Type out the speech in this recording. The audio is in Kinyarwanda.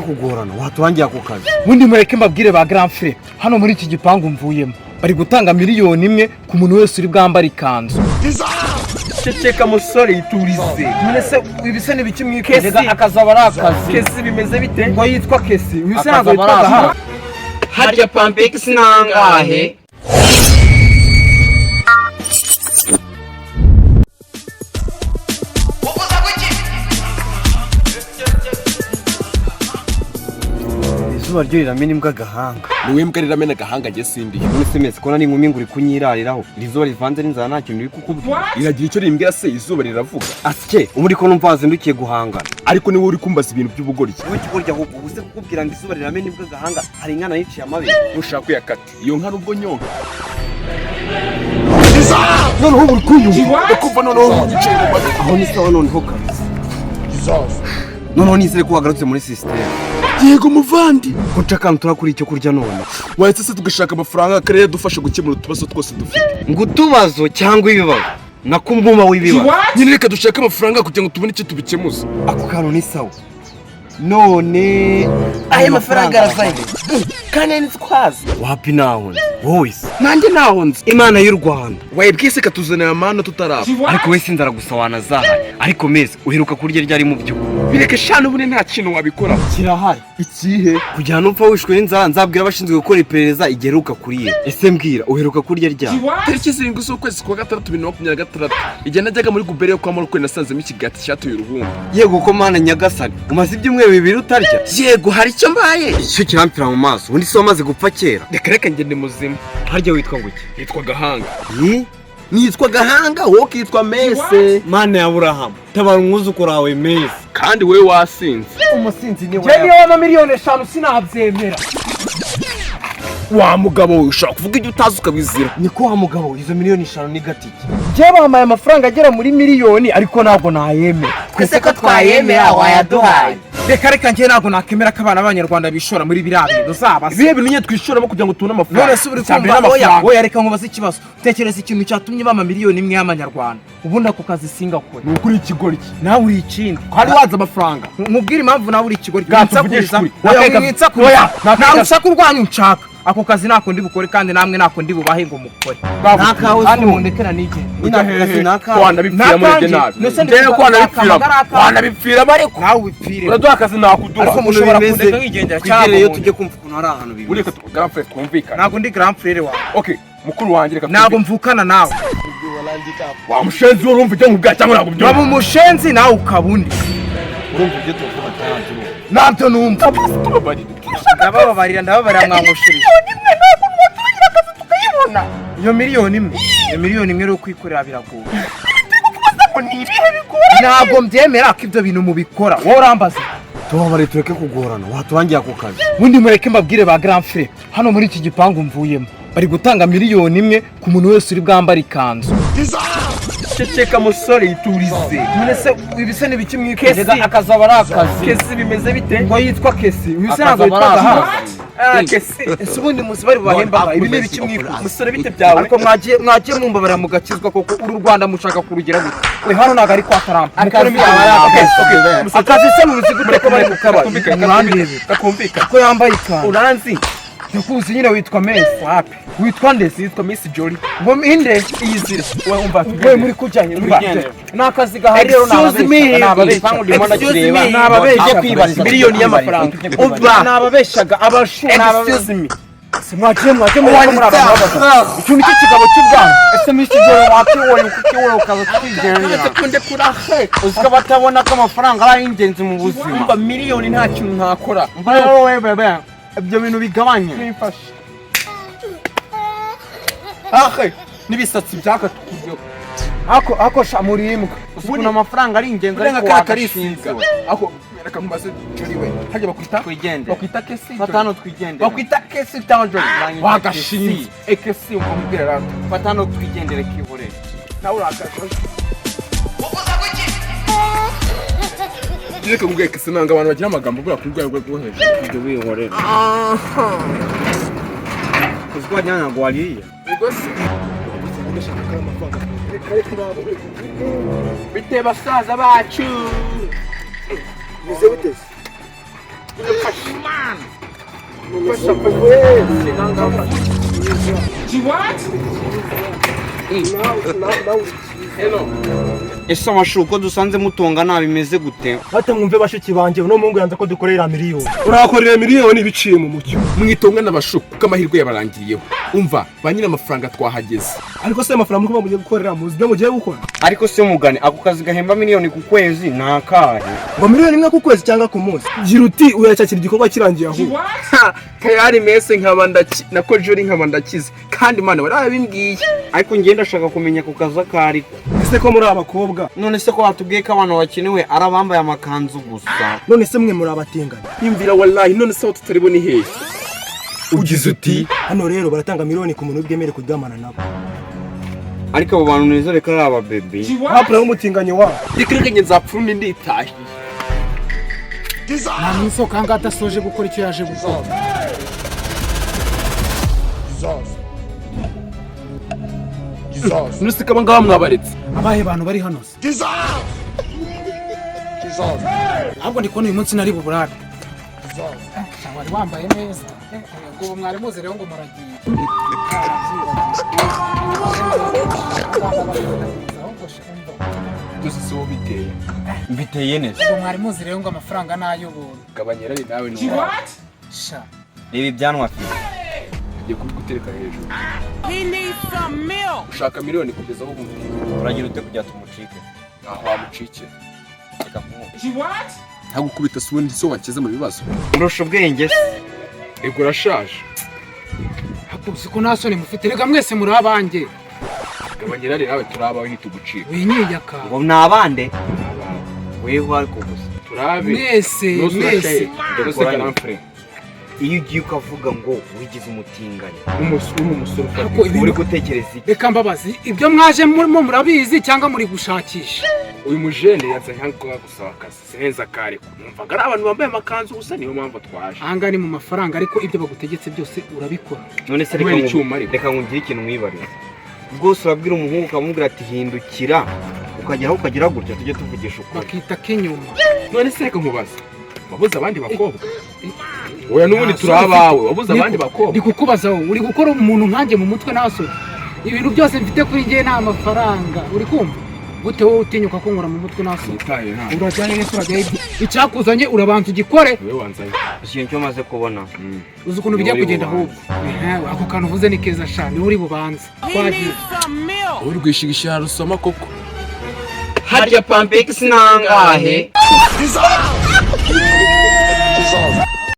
Kugorana, waturangiye ako kazi. Ubundi mureke mbabwire ba grand frère, hano muri iki gipangu mvuyemo bari gutanga 1 miliyoni ku muntu wese uri bwambare ikanzu. Ceceka musore, iturize. None se ibi se ni ibiki mwikorera? Kesi. Akazaba ari akazi. Kesi, bimeze bite? Ngo yitwa Kesi, uyu se ntabwo Akazaba yitwa ari Gahanga. akazi. Harya pampegisi nangahe? Izuba ryo riramena imbwa agahanga. Niwe mbwa riramena agahanga, njye sindiyo. None se meze ko ni inkumi ngo uri kunyirariraho? Iri zuba rivanze n'inzara nta kintu riri kukubwira? Iragira icyo rimbwira se? Izuba riravuga? Asye, ubu uri ko numva wazindukiye guhangana. Ariko niwe uri kumbaza ibintu by'ubugoryi. Wowe ikigoryi ahubwo, ubu se kukubwira ngo izuba riramena imbwa agahanga, hari inkana yiciye amabere? Ushaka uyakata iyo nka nubwo nyonka. Noneho ubu uri kunyumva? Ndakumva noneho yicaye mu matwi. Aho ni sawa noneho kabisa. Noneho nizere ko wagarutse muri système. Yego muvandi. Ko nca akantu turakuri icyo kurya none. Wahise se tugashaka amafaranga akarere dufasha gukemura utubazo twose dufite? Ngo utubazo cyangwa ibibazo? Nako umwuma w'ibibazo. Nyine reka dushake amafaranga kugira ngo tubone icyo tubikemuza. Ako kantu ni sawa none. Aya mafaranga arazaye kandi ntitwazi. Wapi, naho nzi. Wowe se? Nanjye ntaho nzi. Imana y'u Rwanda. Wayibwiye se ikatuzanira amana tutarapfa? Ariko we sinzara gusa wanazahaye. Ariko meze uheruka kurya ryari mu by'ukuri? Bireke shana, ubundi nta kintu wabikora. Kirahari. Ikihe? Kugira ngo upfa wishwe n'inzara, nzabwira abashinzwe gukora iperereza igihe uheruka kuriye. Ese mbwira, uheruka kurya ryari? Tariki 7 z'ukwezi kwa gatandatu 2026, igihe najyaga muri gubere yo kwa Marokwe, nasanzemo ikigati cyatuye uruhumbu. Yego ko Mana nyagasani, umaze ibyumweru 2 utarya? Yego, hari icyo mbaye? Icyo kirampfira mu maso. Ubundi se wamaze gupfa kera? Reka reka, njye ndi muzima. Harya witwa ngo iki? Nitwa Gahanga. Yi? Nitwa Gahanga, wowe ukitwa Mese. Mana ya Burahamu, tabara umwuzukuru wawe Mese. Kandi wowe wasinze. Umusinzi ni Njye niyo waba 5 miliyoni sinabyemera. Wa mugabo we, ushobora kuvuga ibyo utazi ukabizira. Niko wa mugabo, izo 5 miliyoni ni gatike. Njye bampaye amafaranga agera muri miliyoni, ariko ntabwo nayemera. Twese ko twayemera wayaduhaye. Reka reka, njye ntabwo nakemera ko abana b'abanyarwanda bishora muri biriya bintu zaba se. Ibihe bintu nyine twishoramo kugira ngo tubone amafaranga? None se uri Icya mbere kumva? Oya. n'amafaranga. Oya, reka nkubaze ikibazo. Tekereza ikintu cyatumye bampa 1 miliyoni y'amanyarwanda, ubundi ako kazi singakore. Ni ukuri ikigoryi. Nawe uri ikindi. Hari waza amafaranga. Nkubwire impamvu nawe uri ikigoryi. Bwa, tuvugishe ukuri. Oya, mwinsakuriza. Oya, Nta rusaku rwanyu nshaka. Ako kazi ntako ndi bukore, kandi namwe ntako ndi bubahe ngo mukore. Nakawe. Kandi mundeke na nigende. Nyine ako kazi ni akawe. Wanabipfira muri nabi. Nese Njyewe ko wanabipfira. Wanabipfira ariko. Nawe ubipfire. Uraduha akazi nakuduha. Ariko mushobora kundeka nkigendera cyangwa Twigereyo mundi. tujye kumva ukuntu hari ahantu bimeze. Ureka grand frère twumvikane. Ntabwo ndi grand frère wawe. Okay, mukuru wanjye, reka Ntabwo twumvikane. mvukana nawe. Wa mushenzi, urumva ibyo nkubwira cyangwa ntabwo Waba ubyumva? umushenzi nawe ukaba undi. Urumva ibyo tuvuga cyangwa? Ntabyo numva. Tubabarire. Ndabababarira, ndababarira, mwankoshirije. Iyo 1 miliyoni, iyo 1 miliyoni rero kwikorera biragoye. Ntabwo mbyemera ko ibyo bintu mubikora. Wowe urambaza. Tubabare, tureke kugorana, waturangiye ako kazi. Ubundi mureke mbabwire ba grand frère, hano muri iki gipangu mvuyemo bari gutanga 1 miliyoni ku muntu wese uri bwambare ikanzu. Ceceka musore, iturize. None se ibi se ni ibiki mwikorera? Kesi. Akazaba ari akazi. Kesi, bimeze bite? Ngo yitwa Kesi, uyu se ntabwo Akazaba yitwa ari Gahanga. akazi. Ah, Kesi. Ese ubundi muzi bari bubahembaga? Ibi ni ibiki mwikorera? Musore, bite byawe? Ariko mwagiye mumbabarira mugakizwa koko? Uru Rwanda mushaka kurugira gute? We, hano ntabwo ari kwa Trump. Akazi aba ari akazi. Akazi se muzi gute ko bari gukaba? Murandebe. Kakumvikana. Ko yambaye ikanzu. Uranzi? Ndakuzi nyine, witwa Mesi. Wapi? Witwa ndese? Nitwa Miss Jolly. Ngo inde? Iyizire. We umva. We, muri kujyanye ni akazi gahari rero. Excuse me. Nababeshyaga. Excuse me. Nababeshyaga. Tujye kwibariza. Miliyoni y'amafaranga. Umva. Nababeshyaga abashu. Excuse me. Mwagiye muri muri abantu b'abagabo. Icyo nicyo kigabo cy'ubwana. Ese Miss Jolly, wakiwoye kuki wowe ukaza twigendera? Kunde kurahe. Uzi ko batabona ko amafaranga ari ay'ingenzi mu buzima? Umva, miliyoni nta kintu ntakora. Umva rero wowe bebe, ibyo bintu bigabanye. Nifashe. Ahe, n'ibisatsi byakatukuyeho. Ako sha, muri imbwa. Uzi ukuntu amafaranga ari ingenzi, Urenga ariko kariya karisiga. wagashinzwe. Ako reka nkubaze Jolly we. Harya bakwita? Twigendere. Bakwita Kesi. Fata hano twigendere. Bakwita Kesi cyangwa Jolly? Banyita Wagashinze. Kesi. Eh, Kesi, umva mubwire rata. Fata hano twigendere, kihorere. Nawe urakaje. Reka nkubwire Kesi, nanga abantu bagira amagambo buriya ku rwego rwo hejuru. Ibyo wihorere. Uzi ko wagira ngo wariye. Ubwo se bite basaza bacu? Bize biteze. Mfasha, mfasha. Hello. Ese amashu uko dusanze mutongana bimeze gute? Hata mwumve bashiki banjye, uno muhungu yanze ko dukorera miliyoni. Urakorera miliyoni biciye mu mucyo. Mwitongana abashuku, kuko amahirwe yabarangiriyeho. Umva, ba nyiri amafaranga twahageze. Ariko se amafaranga muko mugiye gukorera, muzi ibyo mugiye gukora? Ariko se mugane, ako kazi gahemba miliyoni ku kwezi ni akahe? Ngo miliyoni 1 ku kwezi cyangwa ku munsi? Gira uti uyacakira igikorwa kirangiye ahubwo. Tayari mese nkaba ndaki nako jori nkaba ndakize, kandi Imana warabimbwiye. Ariko njye ndashaka kumenya ku kazi ako ariko. Ese ko muri abakobwa? None se ko watubwiye ko abantu bakenewe ari abambaye amakanzu gusa? None se mwe muri abatinganyi? Yumvira wallahi, none se aho tutaribona hehe? Ugize uti Hano rero baratanga miliyoni ku muntu bwemere kuryamana nabo. Ariko abo bantu nizere ko ari ababebe. Hapura w'umutinganyi wabo. Reka reka, njye nzapfa urundi nditahiye. Nta muntu ahangaha adasoje gukora icyo yaje gukora. None se ko aba ngaba mwabaretse? Abahe bantu bari hano se? Ahubwo ndi kubona uyu munsi nari buburare. Wari wambaye neza. Ubwo ubu mwari muzi rero ngo muragiye. Byose si wowe biteye? Mbiteye neza. Ubwo mwari muzi rero ngo amafaranga ni ay'ubuntu. Gabanya irari nawe ni uwawe. Sha. Reba ibyanwa afite. Agiye kubigutereka hejuru. Ushaka miliyoni kugeza aho umubwira. Uragira ute kugira tumucike? Ntaho wamucikira. Reka nkubu. Ntagukubita si ubundi so wakize mu bibazo. Urusha ubwenge se? Ego urashaje. Ariko uzi ko nta soni mufite, reka mwese muri abanjye. Gabanya irari nawe, turi abawe ntitugucika. Winyiyaka. Ngo ni abande? Weho ariko gusa. Turabe. Mwese Nose mwese. urashaye. Nose karamfure. Iyo ugiye ukavuga ngo wigize umutinganyi, Uri umusore Ariko ufatika. ibintu uri gutekereza iki? Reka mbabazi, ibyo mwaje murimo murabizi cyangwa muri gushakisha? Uyu mujene yazanye hano gusaba akazi, sineza akareko. Numvaga ari abantu bambaye amakanzu gusa, niyo mpamvu twaje. Ahangaha ni mu mafaranga, ariko ibyo bagutegetse byose urabikora. None se reka Kubera icyuma ariko. Reka ngugire ikintu mwibarize. Rwose urabwira umuhungu ukamubwira ati hindukira, ukageraho ukagira gutya, tujye tuvugisha ukuri. Bakita k'inyuma. None se reka nkubaze, wabuze abandi bakobwa? Oya, n'ubundi turi abawe, wabuze abandi bakobwa? Ndi kukubaza wowe, uri gukora umuntu nkanjye mu mutwe nta soni. Ibintu byose mfite kuri njye ni amafaranga, uri kumva? Gute wowe utinyuka kunkora mu mutwe nta soni? Nitaye nta. Urajyanye nese urajyayo, icyakuzanye urabanza ugikore. Niwe wanzanye. Ikintu cyo maze kubona. Uzi ukuntu Niwe bijya uri kugenda bubanze. ahubwo. Ehe, ako kantu uvuze ni keza sha, niwe uri bubanze. Twagiye. Uri rwishigisha rusoma koko. Harya pampegisi nangahe?